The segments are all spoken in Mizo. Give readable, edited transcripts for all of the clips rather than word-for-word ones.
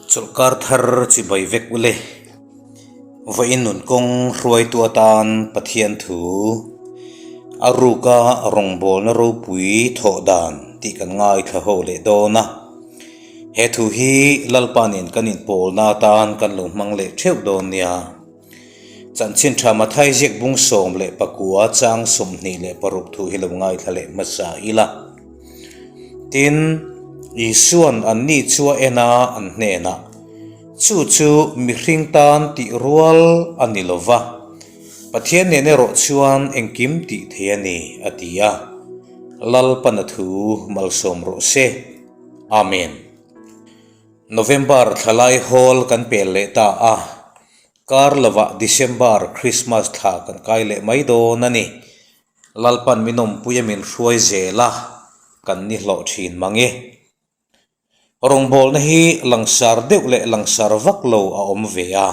Chawlhkar thar chibai vek ule. Vawiin nun kawng hruaitu atan Pathian thu a ruka rawngbawlna ropui thawh dan tih kan ngaithla ho leh dawn a. He thu hi Lalpa nen kan inpawlna atan kan lo hmang leh theuh dawn nia. Chanchin tha Mathai ziak bung 19 chang 26 thu hi lo ngaithla leh hmasa ila. Tin, Isua'n anni chu a en a, an hnenah, Chu chu mihring tan tih rual a ni lo va, Pathian nen erawh chuan engkim tih thei a ni, a ti a. Lalpana thu malsawm rawh se. Amen. November thlalai hawl kan pel leh ta a, kar lovah December Christmas thla kan kai leh mai dawn a ni. Lalpan min awmpuia min hruai zel a, kan ni hlawh thin mang e. Rawngbawlna hi langsar deuh leh langsar vak lo a awm ve a.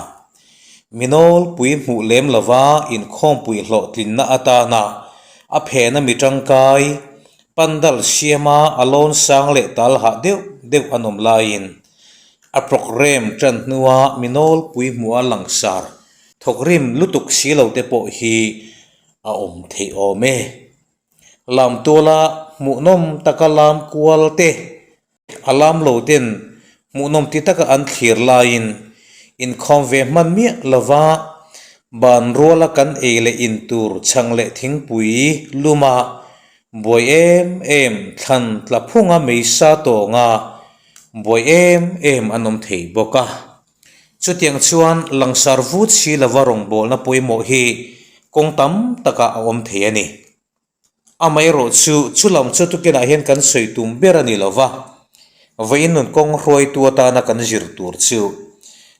Minawlpui hmuh lem lova inkhawmpui hlawhtlinna atana a phena mi tangkai, Pandal siama a lawn sang leh tal hah deuh deuh an awm laiin a programme tan hnua mi nawlpui hmuha langsar thawk rim lutuk si lo te pawh hi a awm theih awm e. Lamtuala hmuhnawm taka lam kual te A lam lo ten hmuhnawm ti taka an thlir laiin inkhawm ve hman miah lova ban ruala kan ei leh in tur chhang leh thingpui luma buai em em thlan tla phunga meisa tawnga buai em em an awm thei bawk a. Chutiang chuan langsar vut si lova rawngbawlna pawimawh hi kawng tam takah a awm thei a ni. Amaherawh chu, chu lam chu tukinah hian kan sawi tum ber a ni lo va, vawiin nun kawng hruaitu atana kan zir tur chu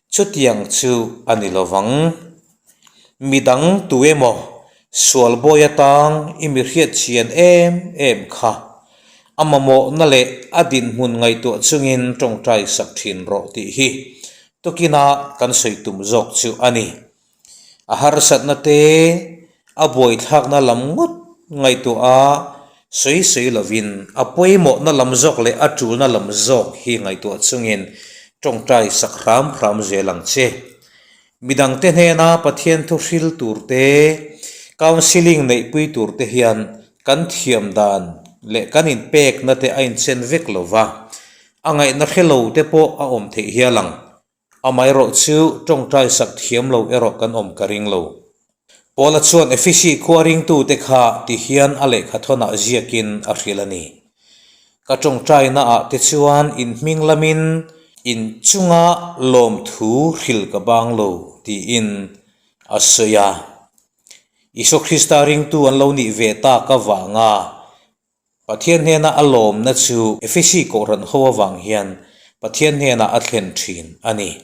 chutiang chu a ni lo vang. Midang tu emaw sual bawi atang i mi hriat chian em em kha a mamawhna leh a dinhmun ngaihtuah chungin tawngtai sak thin rawh tih hi tukina kan sawi tum zawk chu a ni. A harsatna te, a buaithlakna lam ngawt ngaihtuah a sawi sawi lovin a pawimawhna lam zawk leh a tulna lam zawk hi ngaihtuah chungin tawngtai sak hram hram zel ang che. Midangte hnena Pathian thu hril tur te, counselling neihpui tur te hian kan thiam dan leh kan inpekna te a inchen vek lo va, a ngaihna hre lo te pawh a awm theih hial ang. Amaherawh chu tawngtai sak thiam lo erawh kan awm ka ring lo. Paula chuan Efesi khua ringtute kha ti hian a lehkha thawnah ziakin a hrilh a ni. Ka tawngtainaah te chuan in hming lamin in chunga lawmthu hrilh ka bang lo tiin a sawi a. Isua Krista ringtu an lo nih ve tak avanga Pathian hnena a lawmna chu Efesi Kohhran ho avang hian Pathian hnenah a thlen thin a ni.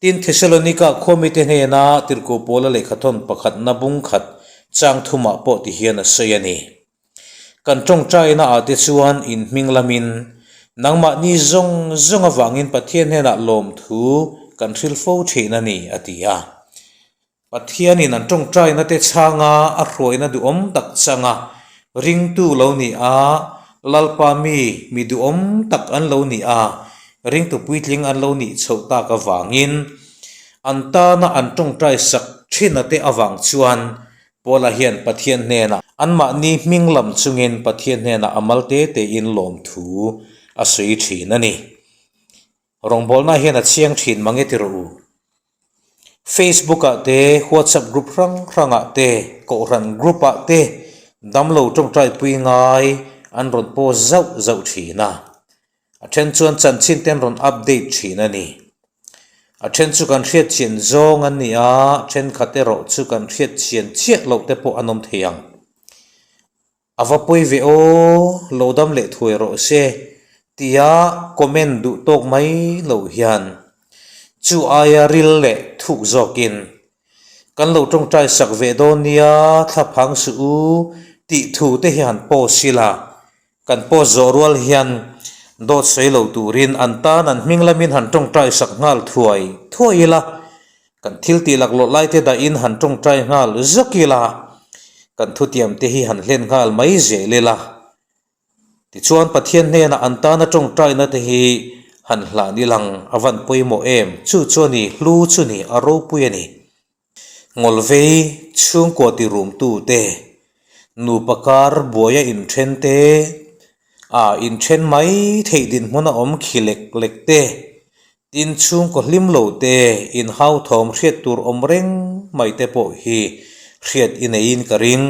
Tin, Thesalonika khuamite hnena Tirhkoh Paula lehkhathawn pakhatna bung khat chang thumah pawh ti hian a sawi a ni. Kan tawngtaina ah te chuan in hming lamin nangmahni zawng zawng avangin Pathian hnenah lawmthu kan hrilh fo thin a ni, a ti a. Pathianin an tawngtaina te chhanga a hruaina duhawm tak changa ringtu lo ni a, Lalpa mi, mi duhawm tak an lo ni a, ringtu puitling an lo nih chhoh tak avangin an tana an tawngtai sak thina te avang chuan Paula hian Pathian hnenah anmahni hming lam chungin Pathian hnenah a mal te tein lawmthu a sawi thin a ni. Rawngbawlna hian a chiang thin mang e ti rawh u. Facebook ah te, WhatsApp group hrang hrang ah te, Kohhran group ah te damlo tawngtai pui ngai an rawn post zauh zauh thin a. A then chuan chanchin te an rawn update thin a ni. A then chu kan hriat chian zawng an ni a, thenkhat erawh chu kan hriat chian chiah loh te pawh an awm thei ang. A va pawi ve aw, lo dam leh thuai rawh se tia comment duh tawk mai lo hian chu aia ril leh thuk zawkin kan lo tawngtai sak ve dawn nia thlaphang suh u tih thu te hi han post ila, kan post zawh rual hian dawt sawi lo turin an tan an hming lamin han tawngtai sak nghal thuai thuai ila. Kan thil tih laklawh lai te dahin han tawngtai nghal zawk ila, kan thutiam te hi han hlen nghal mai zel ila. Tichuan Pathian hnenah an tana tawngtaina te hi han hlan ilang a van pawimawh em? Chu chu a ni, hlu chu ni, a ropui a ni. Ngawlvei chhungkua ti rumtu te, nupa kar buaia inthen te, a inthen mai theih dinhmun a awm khi lek lek te, tin chhungkaw hlim lo te, inhauthawm hriat tur awm reng mai te pawh hi hriat i neiin ka ring.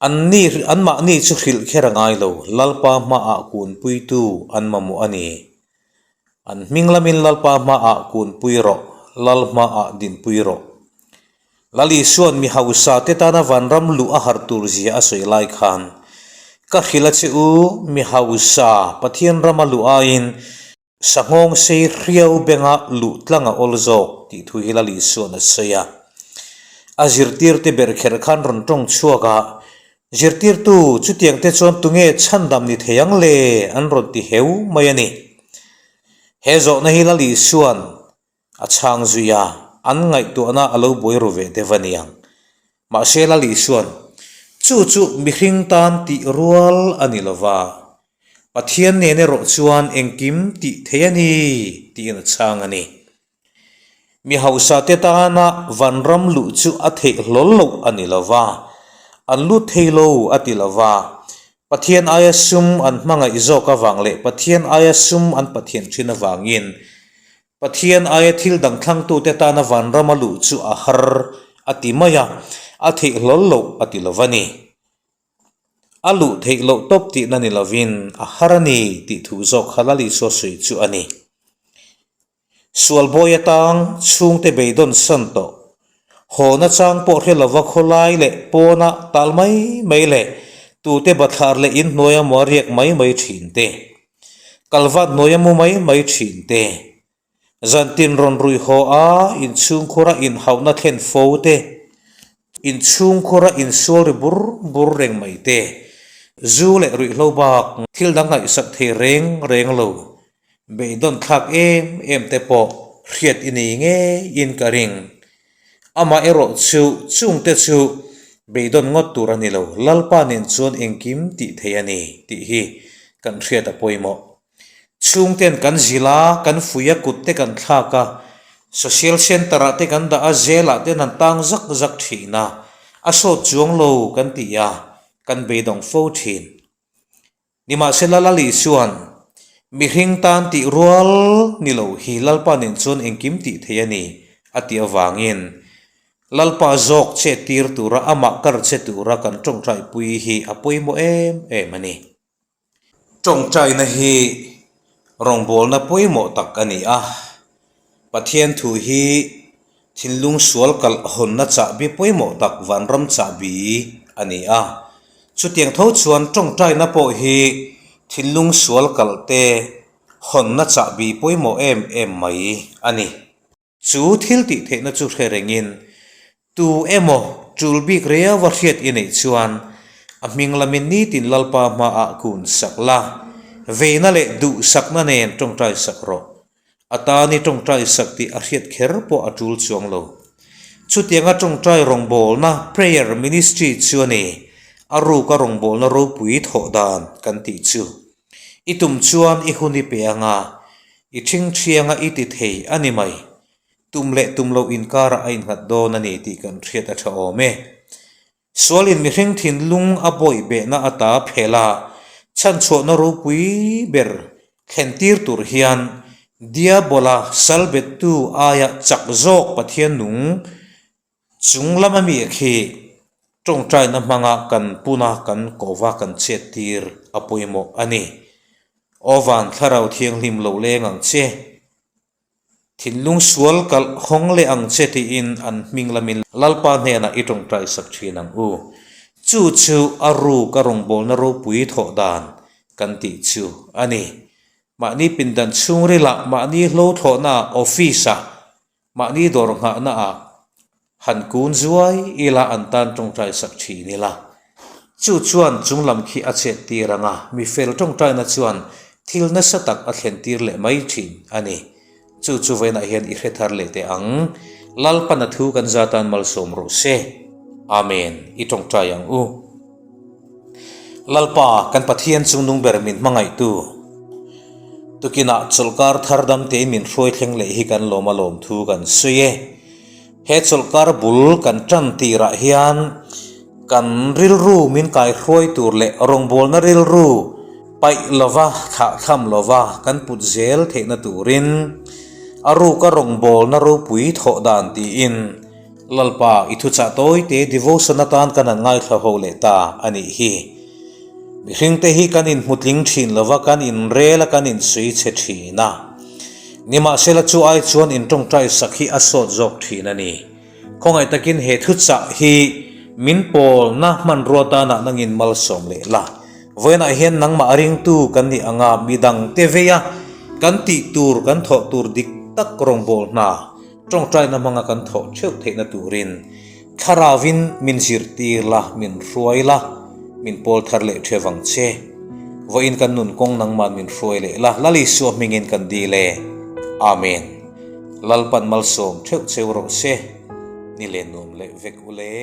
Anni, anmahni chu hrilh kher a ngai lo, Lalpa hmaah kunpuitu an mamawh a ni. An hming lamin Lalpa hmaah kunpui rawh, Lal hmaah dinpui rawh. Lal Isua'n mi hausa te tana vanram luh a harh tur zia a sawi lai khan, Ka hrilh a che u, mi hausa Pathian rama luh aiin sanghawng sei hriau benga luh tlang a awl zawk tih thu hi Lal Isua'n a sawi a. A zirtirte ber kher khan rawn tawng chhuak a, Zirtirtu, chutiang te chuan tunge chhandam ni thei ang le? an rawn ti heu mai a ni. He zawhna hi Lal Isua'n a chhang zui a, an ngaihtuahna a lo buai ru ve deuh a niang. Mahse Lal Isua'n, Chu chu mihring tan tih rual a ni lova, Pathian nen erawh chuan engkim tih thei a ni, tiin a chhang a ni. Mi hausa te tana vanram luh chu a theih hlawl loh a ni lo va, an lut thei lo a ti lo va. Pathian aia sum an hmangaih zawk avang leh Pathian aia sum an Pathian thin avangin Pathian aia thil dang thlangtute tana vanrama luh chu a har a ti mai a, a theih hlawl loh a ti lo va ni. A luh theih loh tawp tihna ni lovin a har a ni tih thu zawk kha Lal Isua sawi chu a ni. Sual bawi atang chhungte beidawn san tawh. Haw nachang pawh hre lova khawlai leh pawna tal mai mai leh tute bathlar leh inhnuaia mua riak mai mai thin te, kalvat hnuaia mu mai mai thin te, zantin rawn rui haw a inchhungkhura inhauhna thlen fo te, inchhungkhura insual ri bur bur reng mai te, zu leh ruihhlo bak thil dang ngaihsak thei reng reng lo Beidawn thlak em em te pawh hriat i nei ngeiin ka ring. Amah erawh chu chungte chu beidawn ngawt tur a ni lo, Lalpa nen chuan engkim tih thei a ni tih hi kan hriat a pawimawh. Chhungten kan zil a, kan fui a, kut te kan thlak a, social centre ah te kan dah a, jail ah ten an tang zak zak thin a, a sawt chuang lo kan ti a, kan beidawng fo thin. Nimahsela Lal Isua'n mihring tan tih rual ni lo hi Lalpa nen chuan engkim tih thei a ni a tih avangin Lalpa zawk che tir tura amah kar che tura kan tawngtaipui hi a pawimawh em em a ni. Tawngtaina hi rawngbawlna pawimawh tak a ni a, Pathian thu hi thinlung sual kalh hawnna chahbi pawimawh tak vanram chahbi a ni a. Chutiang tho chuan tawngtaina pawh hi thinlung sual kalh te hawnna chahbi pawimawh em em mai a ni. Chu thil tih theihna chu hre rengin tu emaw tul bik riau a hriat i neih chuan a hming lamin nitin Lalpa hmaah kun sak la, veina leh duhsakna nen tawngtai sak rawh. A tan i tawngtai sak tih a hriat kher pawh a tul chuang lo. Chutianga tawngtai rawngbawlna, prayer ministry, chu a ni, a ruka rawngbawlna ropui thawh dan kan tih chu. I tum chuan i hun i pe anga, i thingthianga i ti thei a ni mai. Tum leh tum loh inkarah a innghat dawn a ni tih kan hriat a tha awm e. Sualin mihring thinlung a bawih behna ata phel a, chhanchhuahna ropui ber thlentir tur hian Diabola salbettu aia chak zawk Pathian nung chung lama mi khi tawngtaina hmanga kan puna kan kova kan chettir a pawimawh a ni. Aw van thlarau thianghlim lo leng ang che. Thinlung sual kalh hawng leh ang che tiin an hming lamin Lalpa hnenah i tawngtai sak thin ang u. Chu chu a ruk a rawngbawlna ropui thawh dan kan tih chu a ni. Mahni pindan chhungrilah, mahni hlo thlawhnaah, office-ah, mahni dawr nghahnaah Han kun zuai ila an tan tawngtai sak thin ila. Chu chuan chunglam khi a chet tir ang a, mi fel tawngtaina chuan thil nasa tak a thlen tir leh mai thin a ni. Chu chu vawiinah hian i hre thar leh teh ang. Lalpan a thu kan za tan malsawm rawh se. Amen. I tawngtai ang u. Lalpa, kan Pathian chungnung ber min hmangaihtu. Tukinah chawlhkar thar dam tein min hruai thleng leh hi kan lawm a lawm thu kan sawi e. He chawlhkar bul kan tan tirah hian kan rilru min kaihruai tur leh rawngbawlna rilru paih lova thlahthlam lova kan put zel theihna turin a ruka rawngbawlna ropui thawh dan tiin Lalpa, i thuchah tawite devotion atan kan han ngaithla ho leh ta a nih hi. Mihringte hi kan inhmutling thin lova, kan inrel a, kan insuih chhe thin a. Nimahsela chu ai chuan intawngtai sak hi a sawt zawk thin a ni. Khawngaih takin he thuchah hi min pawlna hmanrua tanah nangin malsawm leh la. Vawiinah hian nangmah ringtu kan nih anga midangte veia kan tih tur, kan thawh tur dik tak rawngbâwl hna Tawngtaina hmanga kan thawh theuh theihna turin Thlarauvin min zirtir la, min hruai la, min pawl thar leh theuh vang che. Vawiin kan nun kawng nangman min hruai leh la, Lal Isua hmingin kan dil e. Amen. Lalpan malsawm theuh cheu rawh se, ni len nuam leh vek u le.